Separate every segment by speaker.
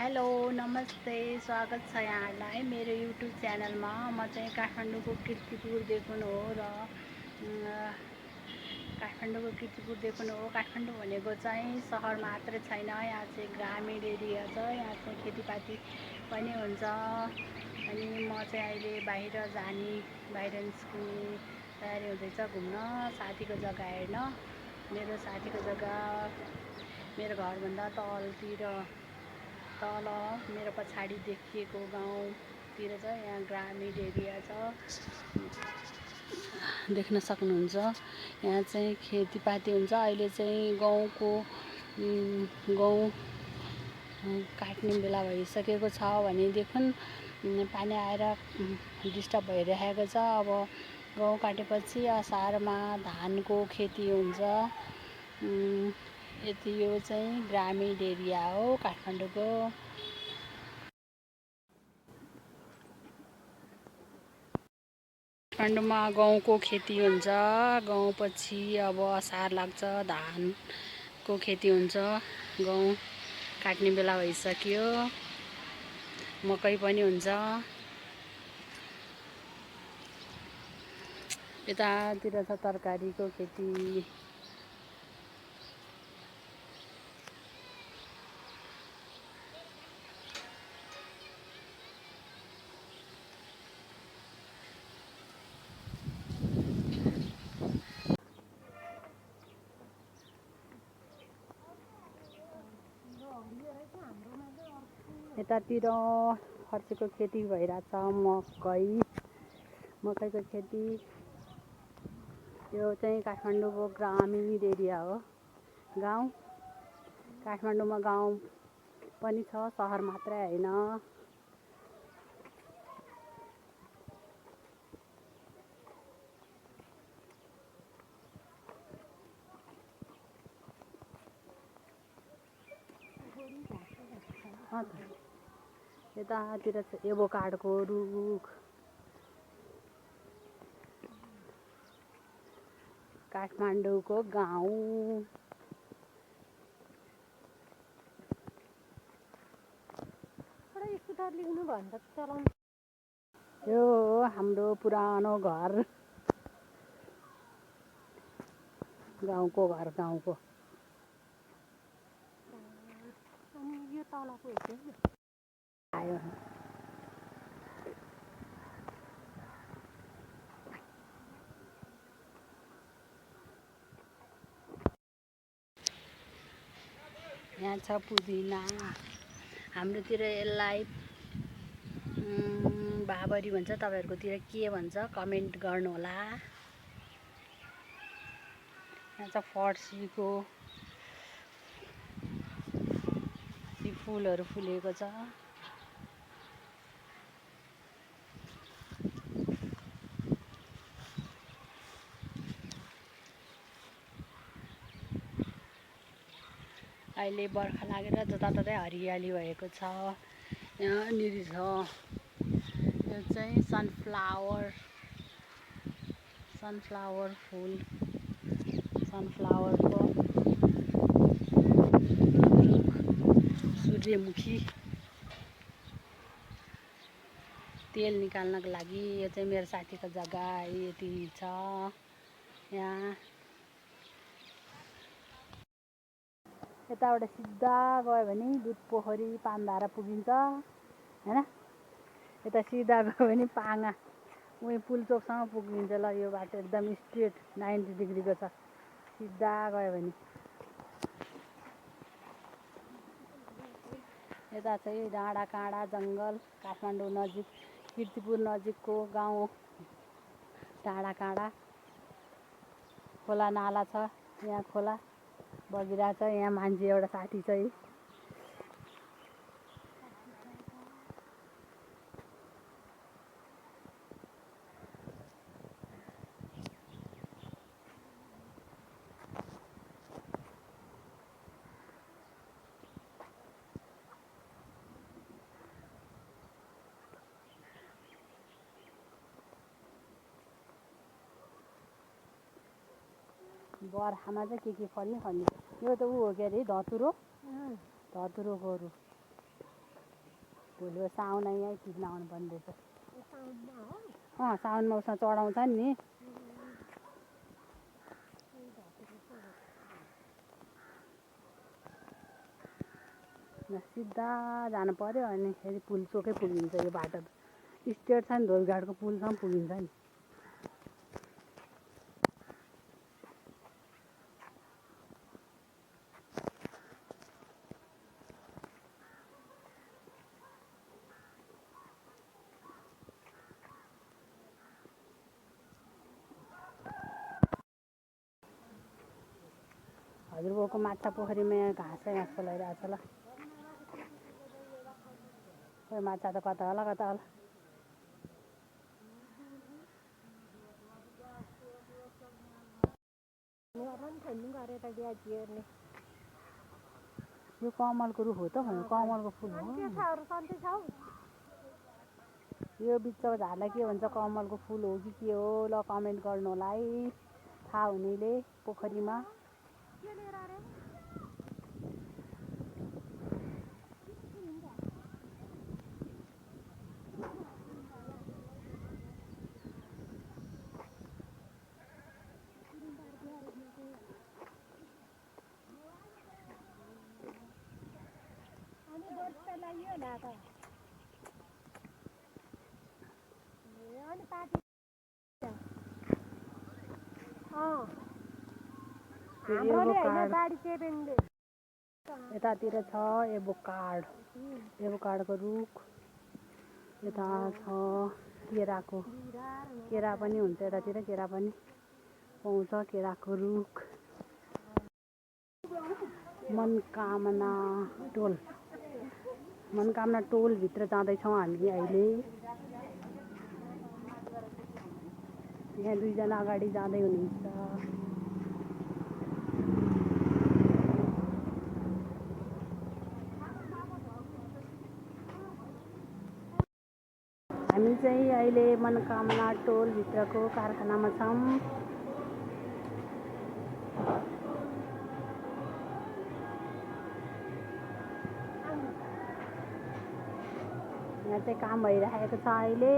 Speaker 1: Hello नमस्ते, स्वागत छ यहाँहरूलाई मेरो युट्युब च्यानलमा। म चाहिँ काठमाडौँको कीर्तिपुरदेखि हो र काठमाडौँको कीर्तिपुरदेखि हो। काठमाडौँ भनेको चाहिँ सहर मात्रै छैन, यहाँ चाहिँ ग्रामीण एरिया छ। यहाँ चाहिँ खेतीपाती पनि हुन्छ। अनि म चाहिँ अहिले बाहिर निस्किने तयारी हुँदैछ, घुम्न साथीको जग्गा हेर्न। मेरो साथीको जग्गा मेरो घरभन्दा तल मेरो पछाडि देखिएको गाउँतिर छ। यहाँ ग्रामीण एरिया छ, देख्न सक्नुहुन्छ। यहाँ चाहिँ खेतीपाती हुन्छ। अहिले चाहिँ गहुँ काट्ने बेला भइसकेको छ भनेदेखि पानी आएर डिस्टर्ब भइरहेको छ। अब गहुँ काटेपछि असारमा धानको खेती हुन्छ। यति यो चाहिँ ग्रामीण एरिया हो काठमाडौँको। काठमाडौँमा गहुँको खेती हुन्छ। गहुँपछि अब असार लाग्छ, धानको खेती हुन्छ। गहुँ काट्ने बेला भइसक्यो। मकै पनि हुन्छ। यतातिर छ तरकारीको खेती। यतातिर फर्सीको खेती भइरहेछ, मकैको खेती। यो चाहिँ काठमाडौँको ग्रामीण एरिया हो। गाउँ काठमाडौँमा गाउँ पनि छ, सहर मात्रै होइन। यतातिर चाहिँ एभोकाडोको रुख। काठमाडौँको गाउँ। यो हो हाम्रो पुरानो घर, गाउँको घर। यो तलको आयो। यहाँ छ पुदिना। हाम्रोतिर यसलाई बाबरी भन्छ, तपाईँहरूकोतिर के भन्छ कमेन्ट गर्नुहोला। यहाँ छ फर्सीको फुलहरू फुलेको छ। अहिले बर्खा लागेर जताततै हरियाली भएको छ। यहाँनिर छ, यो चाहिँ सनफ्लावर फुल, सनफ्लावरको रुख, सूर्यमुखी। तेल निकाल्नको लागि। यो चाहिँ मेरो साथीको जग्गा यति छ। यहाँ यताबाट सिधा गयो भने दुध पोखरी पानधारा पुगिन्छ हैन। यता सिधा गयो भने पाङा उही पुलचोकसम्म पुगिन्छ। ल यो बाटो एकदम स्ट्रेट 90 डिग्रीको छ, सिधा गयो भने। यता चाहिँ डाँडा काँडा जङ्गल, काठमाडौँ नजिक, कीर्तिपुर नजिकको गाउँ डाँडा काँडा। खोला नाला छ, यहाँ खोला बगिरहेछ। यहाँ मान्छे एउटा साथी चाहिँ बर्खामा चाहिँ के फल्ने। यो त ऊ हो के अरे, धतुरो। धतुरोको रुख। भोलि साउन यहीँ टिप्न आउनुपर्ने रहेछ। साउनमा उसमा चढाउँछ नि। सिधा जानु पर्यो अनि फेरि पुल चोकै पुगिन्छ। यो बाटो स्ट्रेट छ नि, धोबीघाटको पुलसम्म पुगिन्छ नि। हजुरबाउको माछा पोखरीमा घाँस लगाइरहेको छ ल। खोइ माछा त कता होला कता होला। यो कमलको रुख हो त, कमलको फुल हो। यो बिचको झारलाई के भन्छ, कमलको फुल हो कि के हो? ल कमेन्ट गर्नु होला है, थाहा हुनेले। पोखरीमा यतातिर छ एभोकाडको रुख। यता छ केरा पनि हुन्छ। यतातिर केरा पनि पाउँछ, केराको रुख। मनकामना टोलभित्र जाँदैछौँ हामी अहिले। यहाँ दुईजना अगाडि जाँदै हुनुहुन्छ। हामी चाहिँ अहिले मनकामना टोलभित्रको कारखानामा छौँ। यहाँ चाहिँ काम भइरहेको छ अहिले।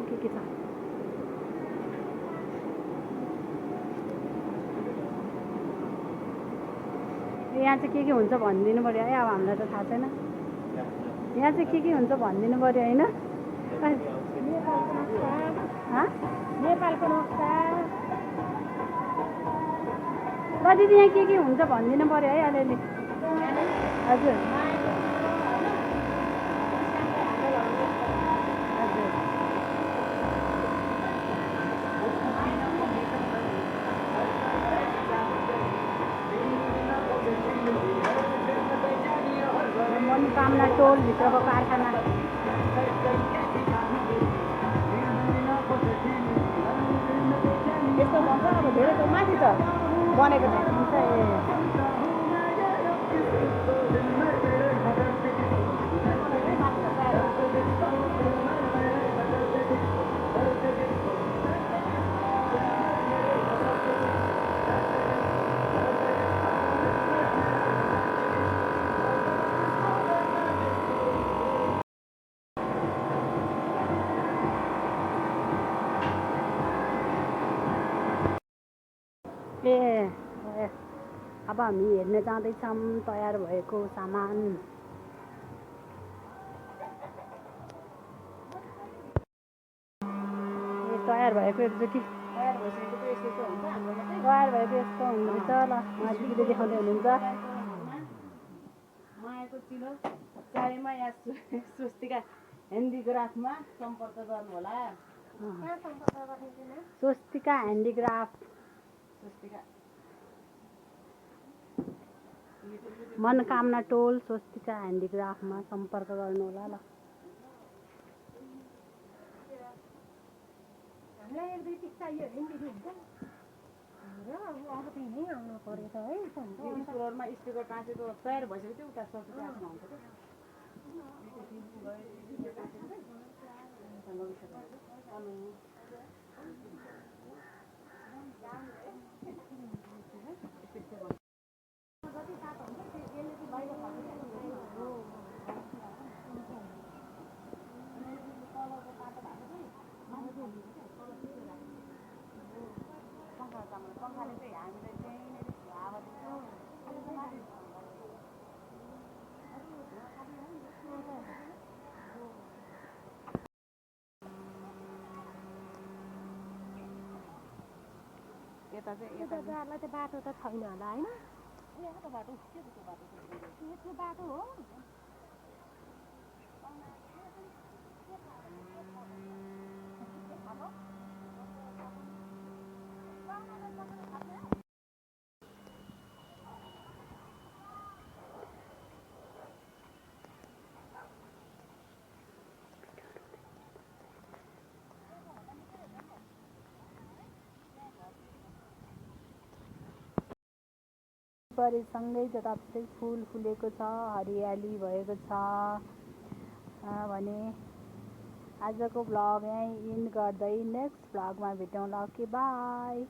Speaker 1: के छ यहाँ चाहिँ के हुन्छ भनिदिनु पर्यो है। अब हामीलाई त थाहा छैन। यहाँ चाहिँ के हुन्छ भनिदिनु पर्यो होइन। नेपालको नक्सा ल दिदी, यहाँ के हुन्छ भनिदिनु पर्यो है अलिअलि। हजुर मनकामना टोलभित्रको कारखाना। यस्तो भन्छ अब धेरै त माथि छ बनेको छ। अब हामी हेर्न जाँदैछौँ तयार भएको सामान। तयार भएको एकचोटि तयार भइसकेको यस्तो हुन्छ। तयार भएको यस्तो हुँदो रहेछ। ल दिदीले देखाउँदै हुनुहुन्छ। मायाको चिलो चायमा या स्वस्तिका ह्यान्डिक्राफ्टमा सम्पर्क गर्नु होला। स्वस्तिका ह्यान्डिक्राफ्ट, मनकामना टोल स्वस्तिका ह्यान्डिक्राफ्टमा सम्पर्क गर्नु होला। ल स्टोरमा स्टिकर टाँसेको तयार भइसक्यो। उता सबै आफ्नो हुन्छ क्या।
Speaker 2: यता चाहिँ
Speaker 3: यता जाँदा त्यो बाटो त छैन होला हैन
Speaker 2: यहाँको बाटो के त्यो बाटो
Speaker 3: त्यो बाटो हो
Speaker 1: परिसँगै जताततै फुल फुलेको छ हरियाली भएको छ भने आजको भ्लग यहीँ इन्ड गर्दै नेक्स्ट भ्लगमा भेटौँला ओके बाई